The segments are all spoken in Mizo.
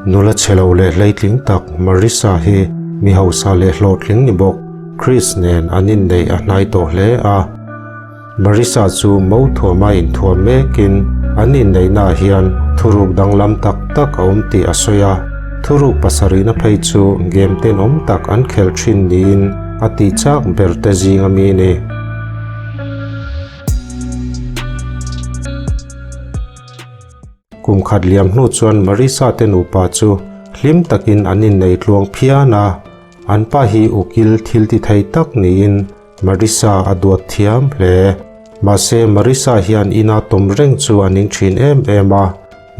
Nula chhe lo leh hleitling tak Marissa hi mi hausa leh hlawhtling ni bawk Chris nen an inneih a hnai tawh hle a. Marissa chu mo thuama inthuam mekin an inneihnaah hian thuruk danglam tak tak a awm tih a sawi a, thuruk pasarihna phei chu game tenawm tak an khelh thin niin a tih chak ber te zing a mi ni. Kum khat liam hnu chuan Marissa te nupa chu hlim takin an innei tluang phian a, an pa hi ukil thil ti thei tak niin Marissa a duat thiam hle. Mahse Marissa hian ina tawm reng chu a ning thin em em a,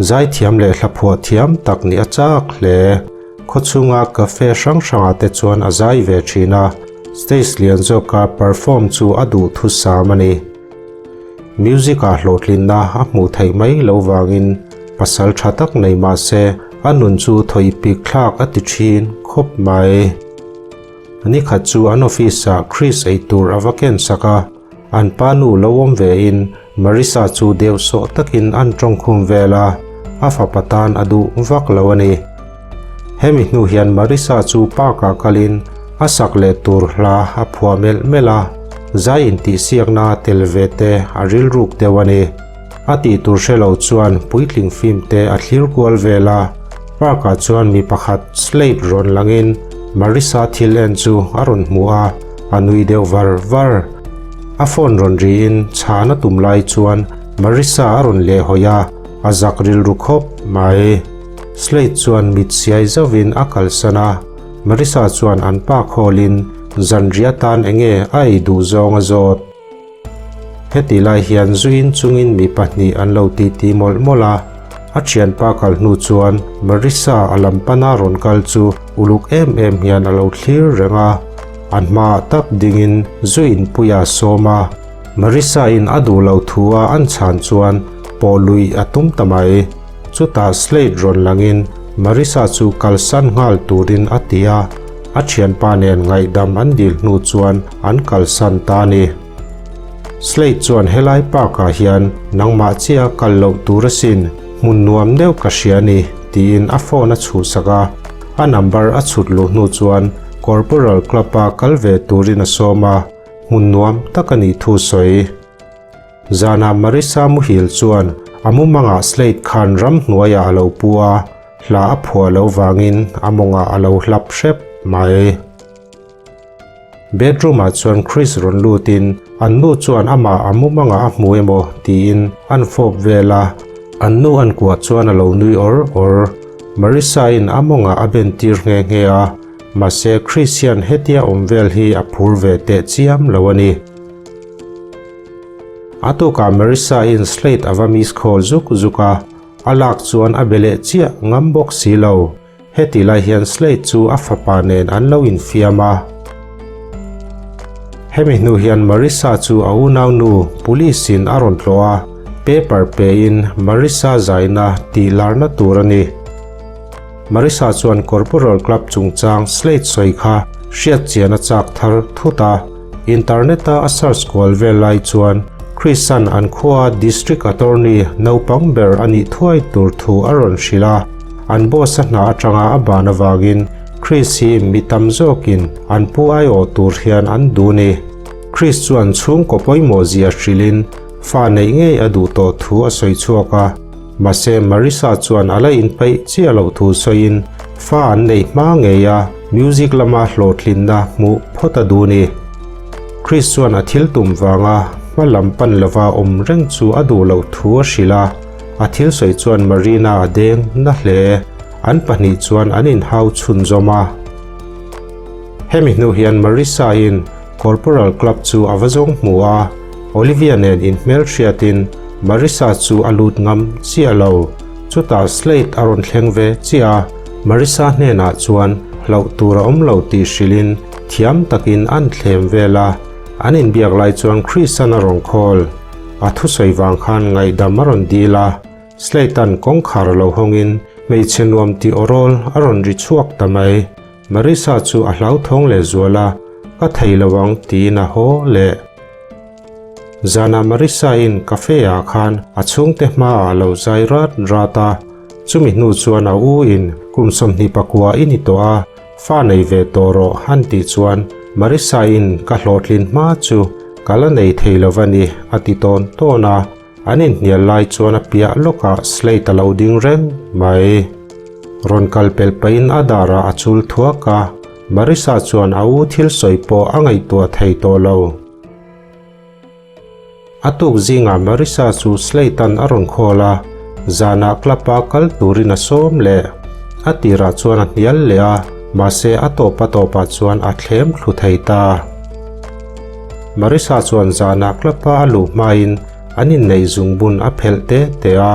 zaithiam leh hlaphuah thiam tak nih a chak hle. Khawchhunga cafe hrang hrangah te chuan a zai ve thin a, stage lian zawka perform chu a duh thusam a ni. Music ah hlawhtlinna a hmuh theih mai lo vangin pasal tha tak nei mah se a nun chu thawi pik thlak a ti thin khawp mai. Nikhat chu an office ah Chris ei tur a va ken sak a, an pa nu lo awm ve in Marissa chu deuh sawh takin an tawngkhum vel a, a fapa tan a duh vak lo a ni. Hemi hnu hian Marissa chu park ah kalin a sak leh tur hla a phuah melh melh a, zai intihsiakna tel ve te a rilruk deuh a ni. A tih tur hre lo chuan puitling film te a thlir kual vel a, park ah chuan mi pakhat Slade rawn langin Marissa thil en chu a rawn hmu a, a nui deuh var var. A phone rawn riin chhan a tum lai chuan Marissa a rawn lehhawi a, a zak rilru khawp mai. Slade chuan mit siai zauhin a kalsan a, Marissa chuan an pa khawlin zanriah atan enge a ei duh zawng a zawt. Heti lai hian zuin chungin mi pahnih an lo titi mawlh mawlh a, a thianpa kal hnu chuan Marissa a lam pana rawn kal chu uluk em em hian a lo thlir reng a, a hmaah tak dingin zuin puia sawm a, Marissa in a duh lo thu a an chhan chuan pawh luih a tum ta mai. Chutah Slade rawn langin Marissa chu kalsan nghal turin a ti a, a thianpa nen ngaihdam an dil hnu chuan an kalsan ta a ni. Slade chuan helai park ah hian nangmah chiah kal loh tur asin, hmun nuam deuh ka hria a ni tiin a phone a chhuhsak a, a number a chhut luh hnu chuan Corporal Club a kal ve turin a sawm a, hmun nuam tak a nih thu sawi. Zanah Marissa muhil chuan a mumangah Slade khan ramhnuaiah a lo pu a, hla a phuah loh vangin a mawngah a lo hlap hrep mai. Bedroom-ah chuan Chris rawn lutin an nu chuan amah a mumangah a hmu emaw tiin an fawp vel a, an nu an kuah chuan a lo nui awr awr. Marissa-in a mawngah a ben tir nghe nghe a, mahse Chris hian hetia awm vel hi a phur ve teh chiam lo a ni. A tukah Marissa in Slate a va miss call zuk zuk a, a lak chuan a be leh chiah ngam bawk si lo. Heti lai hian Slate chu a fapa nen an lo infiam a. Hemi hnu hian Marissa chu a unaunu police in a rawn tlawh a, paper pe in Marissa zaina tih larna tur a ni. Marissa chuan Corporal Club chungchang Slate sawi kha hriat chian a chak thar thut a. Internet-a a search kual vel lai chuan Chris-a'n an khua District Attorney naupang ber a nih thuai tur thu a rawn hrilh a. An boss a hna atanga a ban avangin Chris hi mi tam zawkin an pu aiawh tur hian an duh ni. Chris chuan chhungkaw pawimawh zia hrilhin fa neih ngei a duh tawh thu a sawi chhuak a. Mahse Marissa chuan a la inpeih chiah loh thu sawiin fa an neih hma ngei a music lama hlawhtlinna hmuh phawt a duh ni. Chris chuan a thil tum vanga hma lam pan lova awm reng chu a duh loh thu a hrilh a, a thil sawi chuan Marina a deng na hle. An pahnih chuan an inhau chhunzawm a. Hemi hnu hian Marissa in Corporal Club chu a va zawng hmu a, Olivia nen inhmelhriatin Marissa chu a lut ngam chiah lo. Chutah Slade a rawn thleng ve chiah a, Marissa hnenah chuan hlauh tur a awm lo tih hrilhin thiam takin an thlem vel a, an inbiak lai chuan Chris-a'n a rawn call. A thusawi vang khan ngaihdam a rawn dil a, Slade-a'n kawngkhar lo hawngin hmeichhe nuam tih awrawl a rawn ri chhuak ta mai. Marissa chu a hlauthawng leh zual a, ka thei lo ang tiin a haw leh. Zanah Marissa in cafe ah khan a chhungte hmaah a lo zai rat rat a, chumi hnu chuan a u in kum 29 i ni tawh a, fa nei ve tawh rawh han tih chuan Marissa in ka hlawhtlin hma chu ka la nei thei lo va ni a ti tawn tawn a, an inhnial lai chuan a piah lawkah Slate a lo ding reng mai. Rawn kal pel pahin a darah a chul thuak a, Marissa chuan a u thil sawi pawh a ngaihtuah thei tawh lo. A tuk zingah Marissa chu Slate-a'n a rawn call a, zanah club-a kal turin a sawm leh. A tirah chuan a hnial leh a, mahse a tawp a tawpah chuan a thlem thlu thei ta. Marissa chuan zanah club-a a luh hmain an inneih zungbun a phelh te te a,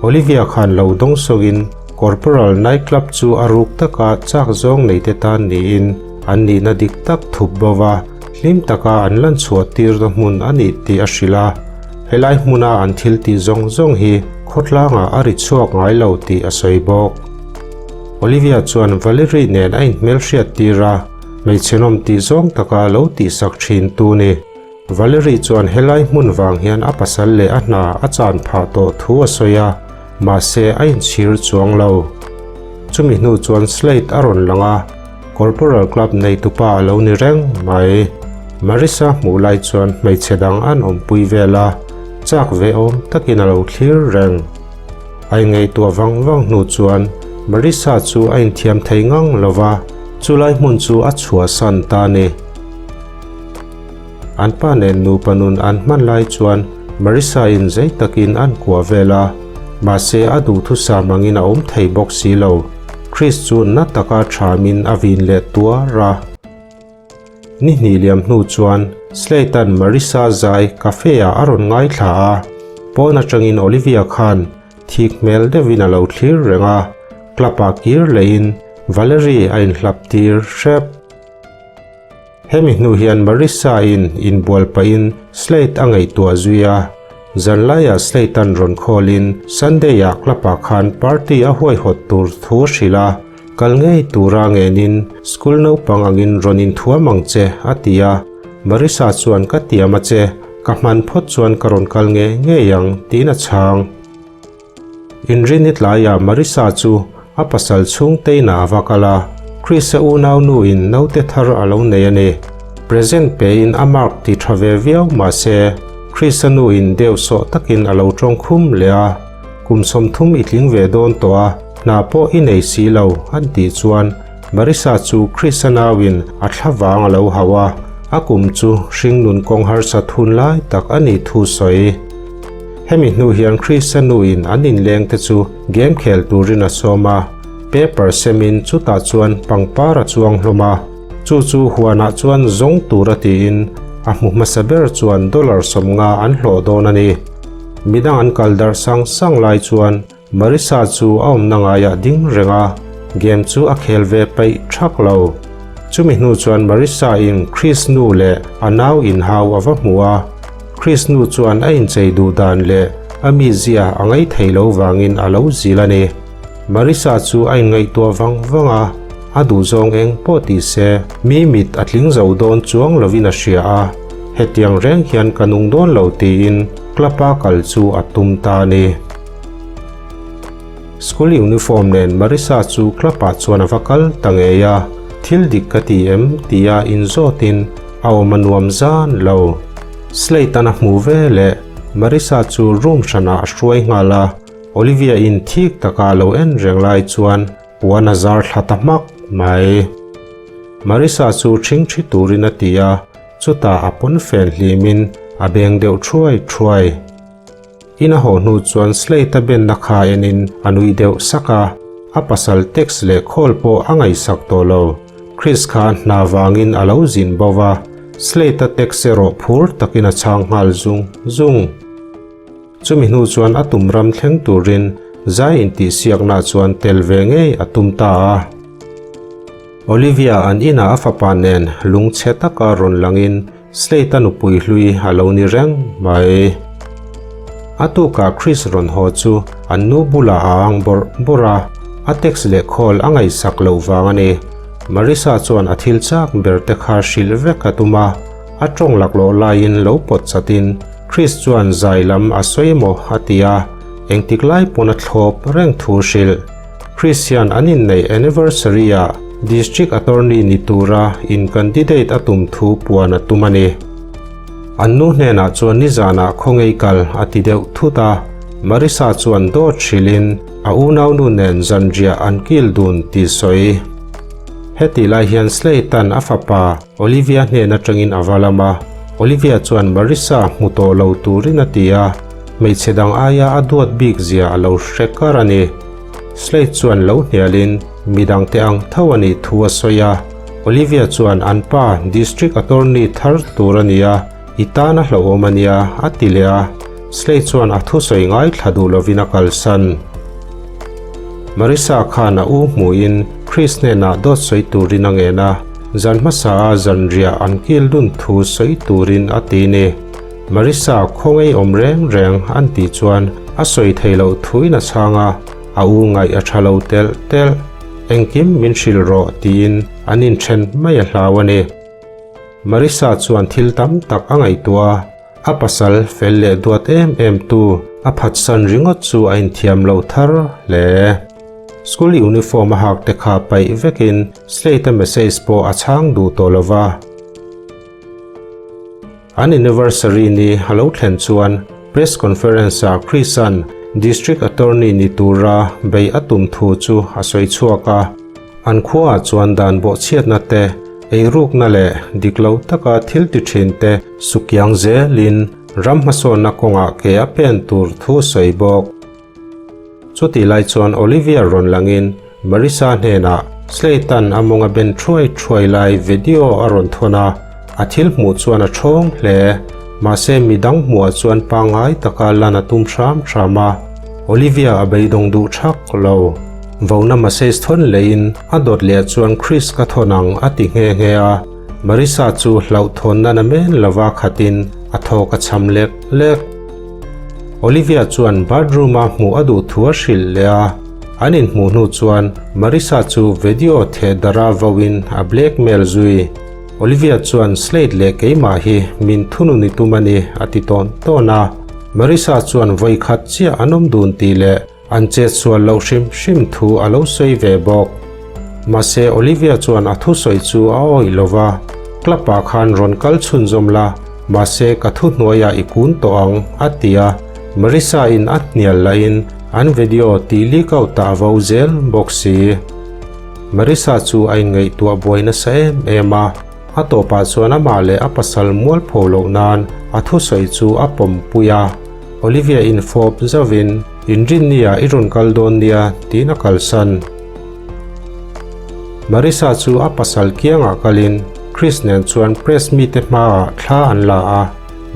Olivia khan lo dawng sawngin Corporal Night Club chu a ruk taka chak zawng neite tan niin an nihna dik tak thup bo va, Hlim taka an lan chhuah tirna hmun a nih tih a hrilh a, helai hmuna an thil tih zawng zawng hi khawtlangah a ri chhuak ngai lo tih a sawi bawk. Olivia chuan Valerie nen a inhmelhriat tir a, hmeichhe nawm tih zawng taka lo tihsak thin tu ni. Valerie chuan helai hmun vang hian a pasal leh a hna a chan phah tawh thu a sawi a, mahse a inchhir chuang lo. Chumi hnu chuan Slate a rawn lang a. Corporal Club neitupa a lo ni reng mai. Marissa hmuh lai chuan hmeichhe dang an awmpui vel a, chak ve awm takin a lo thlir reng. A ingaihtuah vang vang hnu chuan Marissa chu a inthiam thei ngang lo va, chulai hmun chu a chhuahsan ta a ni. An pa nen nupa nun an hman lai chuan Marissa in zei takin an kuah vel a, mahse a duhthusam angin a awm thei bawk si lo. Chris chu na taka thamin a vin leh tuar a. Ni hnih liam hnu chuan Slate-a'n Marissa zai cafe ah a rawn ngaithla a, pawn atangin Olivia khan thik hmel deuhin a lo thlir reng a, club ah kir lehin Valerie a inhlap tir hrep. Hemi hnu hian Marissa in inbual pahin Slate a ngaihtuah zui a, zanlaiah Slate-a'n rawn call-in Sunday-ah club-ah khan party a huaihawt tur thu a hrilh a, kal ngei tura ngenin school naupang angin rawn inthuam ang che a ti a, Marissa chuan ka tiam a che, ka hman phawt chuan ka rawn kal ngei ngei ang tiin a chhang. Inrini tlaiah Marissa chu a pasal chhungtein a va kal a, Chris-a unaunuin naute thar a lo nei a ni. Present pein a mark ti tha ve viau mah se, Chris-a nuin deuh sawh takin a lo tawng khum leh a, Kum 30 i tling ve dawn tawh a, hna pawh i nei si lo, an tih chuan Marissa chu Chris-a nauin a thla vang a lo hauh a, a kum chu hringnun kawng harsa thun lai tak a nih thu sawi. Hemi hnu hian Chris-a nuin an inleng te chu game khel turin a sawm a, paper semin chutah chuan pangpar a chuang hlawm a, chu chu huanah chuan zawng tura tiin a hmu hmasa ber chuan dollar 50 an hlawh dawn a ni. Midang an kal darh sang sang lai chuan Marissa chu a awmna ngaiah ding reng a, game chu a khel ve paih thak lo. Chumi hnu chuan Marissa in Chris nu leh a nau inhau a va hmu a. Chris nu chuan a inchei duh dan leh a mizia a ngaih thei lo vangin a lo zil a ni. Marissa chu a inngaihtuah vang vang a, a duhzawng eng pawh ti se mi mit a tling zo dawn chuang lovin a hria a, hetiang reng hian ka nung dawn lo tiin club-a kal chu a tum ta a ni. School uniform nen Marissa chu club ah chuan a va kal ta ngei a, thil dik ka ti em tia inzawtin a awm a nuam zan lo. Slate an a hmu ve leh Marissa chu room hranah a hruai nghal a, Olivia in thik taka a lo en reng lai chuan puan a zar thla ta hmak mai. Marissa chu ṭhingṭhi turin a ti a, chutah a pawnfen hlimin a beng deuh ṭhuai ṭhuai. In a haw hnu chuan Slate-a benna kha enin a nui deuh sak a, a pasal text leh call pawh a ngaihsak tawh lo. Chris kha hna vangin a lo zin bo va, Slate-a text erawh phur takin a chhang nghal zung zung. Chumi hnu chuan a tum ram thleng turin zai intihsiakna chuan tel ve ngei a tum ta a. Olivia an inah a fapa nen lungchhe taka rawn langin Slate-a nupui hlui a lo ni reng mai. A tukah Chris rawn haw chu an nu bulah a ang bawrh bawrh a, a text leh call a ngaihsak loh vang a ni. Marissa chuan a thil chak ber te kha hrilh vek a tum a, a tawng laklawh laiin lo pawt chatin. Chris chuan zai lam a sawi emaw a ti a, engtik lai pawn a thlawp reng thu hrilh. Chris hian an inneih anniversary ah District Attorney ni tura in candidate a tum thu puan a tum a ni. An nu hnenah chuan nizanah khawngei kal a ti deuh thut a, Marissa chuan dawt hrilhin a unaunu nen zanriah an kil dun tih sawi. Hetih lai hian Slate-a'n a fapa Olivia hnen atangin a va lam a, Olivia chuan Marissa hmu tawh lo turin a ti a, hmeichhe dang aia a duat bik zia a lo hre kar a ni. Slate chuan lo hnialin midangte ang tho a nih thu a sawi a, Olivia chuan an pa District Attorney thar tur a ni a, i tan a hlauhawm a nia a ti leh a, Slate chuan a thusawi ngaithla duh lovin a kalsan. Marissa khan a u hmuhin Chris hnenah dawt sawi turin a ngen a, zan hmasa a zanriah an kil dun thu sawi turin a ti ni. Marissa khawngaih awm reng reng an tih chuan a sawi thei loh thuin a chhang a, a u ngaih a tha lo telh telh. Engkim min hrilh rawh tiin an inthen mai a hlau a ni. Marissa chuan thil tam tak a ngaihtuah a, a pasal fel leh duat em em tu a phatsan ringawt chu a inthiam lo thar hle. School uniform a hak te kha paih vekin Slate-a message pawh a chhang duh tawh lo va. An anniversary ni a lo thlen chuan press conference-ah Chris-a'n District Attorney ni tura bei a tum thu chu a sawi chhuak a. An khuaah chuan dan bawhchhiatna te, eirukna leh dik lo taka thil ti thin te sukiang zelin ram hmasawnna kawngah ke a pen tur thu a sawi bawk. Chutih lai chuan Olivia rawn langin Marissa hnenah Slate-a'n a mawng a ben thuai thuai lai video a rawn thawn a, a thil hmuh chuan a thawng hle. Mahse midang hmuhah chuan pangngai taka lan a tum hram hram a, Olivia a beidawng duh thak lo. Vona message thawn leiin a dawt leh chuan Chris ka thawn ang a ti nghe nghe a, Marissa chu hlauhthawnna na men lova khatin a thawk a cham lek lek. Olivia chuan bathroom-a hmuh a duh thu a hrilh leh a, an inhmuh hnu chuan Marissa chu video theh darh a vauin a blackmail zui. Olivia chuan Slade leh keimah hi min thunun i tum a ni a ti tawn tawn a, Marissa chuan vawi khat chiah an awm dun tih leh An chet sual loh hrim hrim thu a lo sawi ve bawk. Mahse Olivia chuan a thusawi chu a awih lo va, Club ah khan rawn kal chhunzawm la, mahse ka thu hnuaiah i kun tawh ang, a ti a. Marissa in a hnial lahin an video tih leak out ah a vo zel bawk si. Marissa chu a inngaihtuah buai nasa em em a, a tawpah chuan amah leh a pasal mualpho loh nan a thusawi chu a pawmpui a. Olivia in fawp zauhin Inrinnia i rawn kal dawn nia tiin a kalsan. Marissa chu a pasal kiangah kalin Chris nen chuan press mite hmaah thla an la a,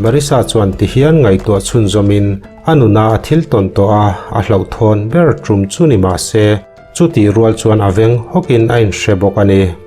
Marissa chuan tihian ngaihtuah chhunzawmin a nuna a thil tawn tawh a, a hlauhthawn ber tum chu ni mahse chutih rual chuan a veng hawkin a inhre bawk a ni.